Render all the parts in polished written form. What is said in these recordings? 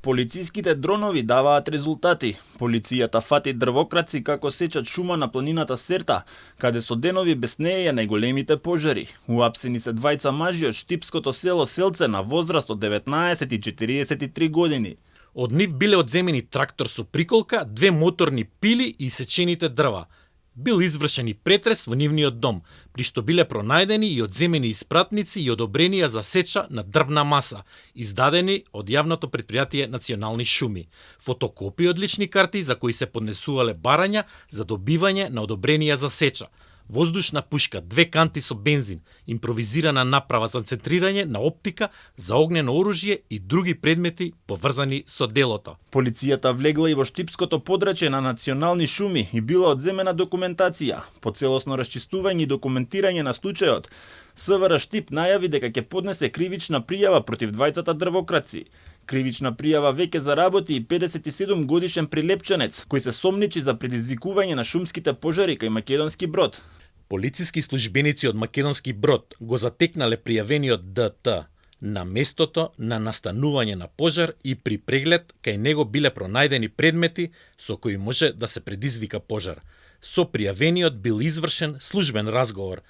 Полициските дронови даваат резултати. Полицијата фати дрвокраци како сечат шума на планината Серта, каде со денови беснееја најголемите пожари. Уапсени се двајца мажи од штипското село Селце на возраст од 19 и 43 години. Од нив биле одземени трактор со приколка, 2 моторни пили и сечените дрва. Бил извршен и претрес во нивниот дом, при што биле пронајдени и одземени испратници и одобренија за сеча на дрвна маса, издадени од јавното претпријатие Национални шуми, фотокопии од лични карти за кои се поднесувале барања за добивање на одобренија за сеча, воздушна пушка, 2 канти со бензин, импровизирана направа за центрирање на оптика за огнено оружје и други предмети поврзани со делото. Полицијата влегла и во штипското подрачје на Национални шуми и била одземена документација. По целосно расчистување и документирање на случајот, СВР Штип најави дека ќе поднесе кривична пријава против двајцата дрвокраци. Кривична пријава веќе заработи и 57 годишен прилепченец, кој се сомничи за предизвикување на шумските пожари кај Македонски Брод. Полициски службеници од Македонски Брод го затекнале пријавениот ДТ на местото на настанување на пожар и при преглед кај него биле пронајдени предмети со кои може да се предизвика пожар. Со пријавениот бил извршен службен разговор,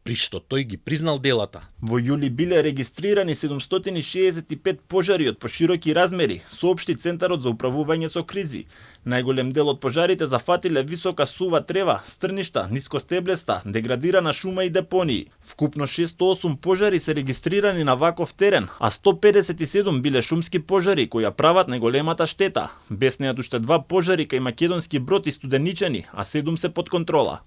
при што тој ги признал делата. Во јули биле регистрирани 765 пожари од пошироки размери, соопшти Центарот за управување со кризи. Најголем дел од пожарите зафатиле висока сува трева, стрништа, нискостеблеста, деградирана шума и депонии. Вкупно 608 пожари се регистрирани на ваков терен, а 157 биле шумски пожари кои ја прават најголемата штета. Беснеат уште 2 пожари кај Македонски Брод и Студеничани, а 7 се под контрола.